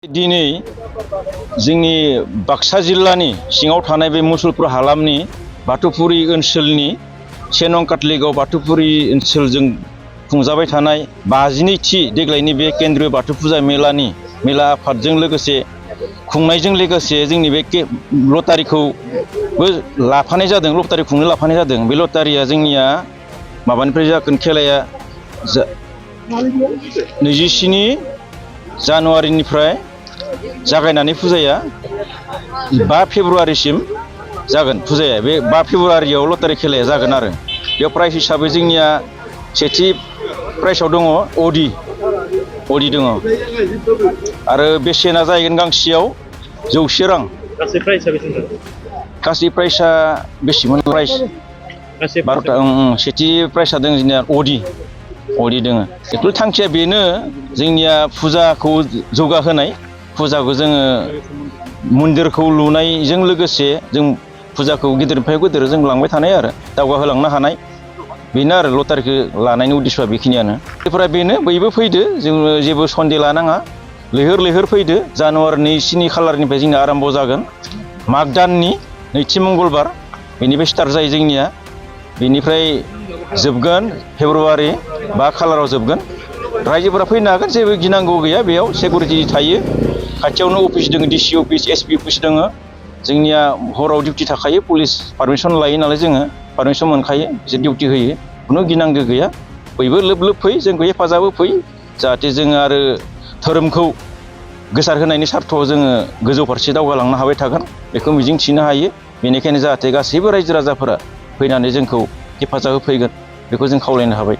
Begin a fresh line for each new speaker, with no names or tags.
दिनै जोंनि बाक्सा जिल्लानि सिङाव थानाय बे मुसलपुर हालामनि बाथौफुरि ओनसोलनि 1 नं काटलिगाव बाथौफुरि ओनसोलजों खुंजाबाय थानाय 52थि देग्लायनि बे केन्द्रीय बाथौ फुजा मेला आफादजों लोगोसे खुंनायजों लोगोसे जोंनि बे लटारिखौबो लाफानाय जादों। लटारि खुंनो लाफानाय जादों। बे लटारिया जोंनिया माबानिफ्राय जागोन खेलाया 27 जानुवारिनिफ्राय जागायनानै फुजाया 5 फेब्रुवारिसिम जागोन। फुजाया बे 5 फेब्रुवारियाव लटारि खेलाया जागोन आरो बेयाव प्राइज हिसाबै जोंनिया सेथि प्राइजआव दङ अडि दङ आरो बेसेना जाहैगोन गांसेयाव 100 रां। गासै प्राइजआ बेसेमोन? प्राइज 12 सेथि प्राइजआ दङ जोंनिया अडि दोङो। बेफोर थांखिया बेनो जोंनिया फुजाखौ जौगाहोनाय, फुजाखौ जोङो मन्दिरखौ लुनायजों लोगोसे जों फुजाखौ गिदिरनिफ्राय गिदिर जों लांबाय थानाय आरो दावगाहोलांनो हानाय बेनो आरो लटारिखौ लानायनि उद्देश्यआ बेखिनियानो। बेफोरा बेनो बयबो फैदो, जोङो जेबो सन्देह लानाङा, लैहोर फैदो। जानुवारिनि 2 खालारनिफ्राय जोंना आरम्भ जागोन। माग दाननि 2थि मंगलबार बेनिफ्राय स्टार्ट जायो जोंनिया, बेनिफ्राय जोबगोन फेब्रुवारि 5 खालाराव जोबगोन। रायजोफोरा फैनो हागोन, जेबो गिनांगौ गैया। बेयाव सिकिउरिटि थायो, खाथियावनो अफिस दङ, डिसि अफिस, एसपि अफिस दङ। जोंनिया हराव डिउटि थाखायो, पुलिस पारमिसन लायो नालाय, जोङो पारमिसन मोनखायो, बिसोर डिउटि होयो। खुनु गिनांगौ गैया। बयबो लोब फै, जोंखौ हेफाजाब होफै, जाहाथे जोङो आरो धोरोमखौ गोसार होनायनि सार्थआव जोङो गोजौ फारसे दावगालांनो हाबाय थागोन, बेखौ मिजिंथिनो हायो। बेनिखायनो जाहाथे गासैबो रायजो राजाफोरा फैनानै जोंखौ हेफाजाब होफैगोन, बेखौ जों खावलायनो हाबाय।